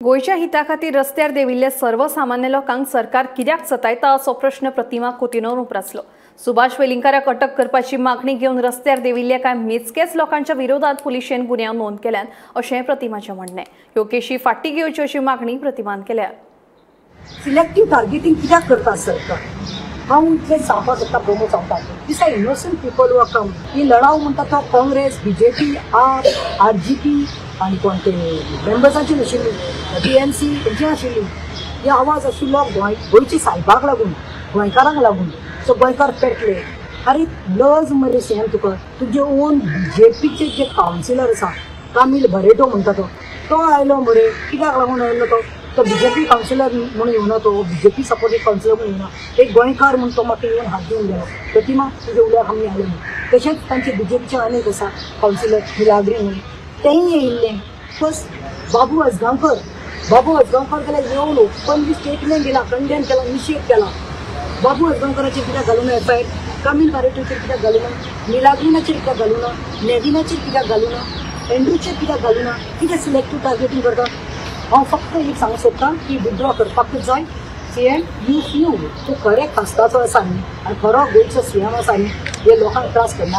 गोंयच्या हिता खातीर रस्त्यार देंविल्ल्या सर्वसामान्य लोकांक सरकार कित्याक सतायता असो प्रश्न प्रतिमा कुतिन्होन उप्रासलो। सुभाष वेलिंगकाराक अटक करपाची मागणी घेवन रस्त्यार देंविल्ल्या कांय मेजकेच लोकांच्या विरोधात पुलिशेन गुन्यांव नोंद केल्यान अशें प्रतिमाचें म्हणणें। ह्यो केशी फाटीं घेवच्यो अशी मागणी प्रतिमान केल्या। सिलेक्टिव्ह टार्गेटिंग कित्याक करता सरकार? हांव इतलें सांगपाक सोदता, प्रमोद सांगता, these are innocent people who are come. ही लढाव म्हणटा तो काँग्रेस, बीजेपी, आर जीपी आनी कोण ते मेंबर्सांची नाशिल्ली, टीएमसी तेंची आशिल्ली। ही आवाज आशिल्लो गोंय गोंयच्या सायबाक लागून, गोंयकारांक लागून। सो गोंयकार पेटले। आरे लज मरे सीएम तुका, तुजे ओन बीजेपीचे जे कावन्सिलर आसा कामील बरेटो म्हणटा तो, तो आयलो मरे, कित्याक लागून आयलो तो? तो बीजेपी कावन्सिलर म्हणून येवना, तो बीजेपी सपोर्टेड कावन्सिलर म्हणून येवना, एक गोंयकार म्हूण तो म्हाका येवन हात दिवन गेलो, प्रतिमा तुजे उल्याक आमी आयले म्हणून। तशेंच तांचे बीजेपीचे अनेक आसा कावन्सिलर मिलाग्री म्हणून, तेंय येयल्ले। प्लस बाबू अजगांवकर, बाबू अजगांवकर जाल्यार येवन ओपनली स्टेटमेंट दिला, कंडेम केला, निशेध केला। बाबू अजगांवकराचेर कित्याक घालूना एफआयआर? कामील बारेटोचेर कित्याक घालूना? मिलाग्रिनाचेर कित्याक घालूना? नेविनाचेर कित्याक घालूना? एंड्रूचेर कित्याक घालूना? कित्याक सिलेक्टीव टार्गेटींग करता? हांव फक्त एक सांगूंक सोदता की विथड्रॉ करपाकूच जाय। सीएम you you तूं खरें खासदाचो आसा न्ही आनी खरो गोंयचो सीएम आसा न्ही, हे लोकांक त्रास करना।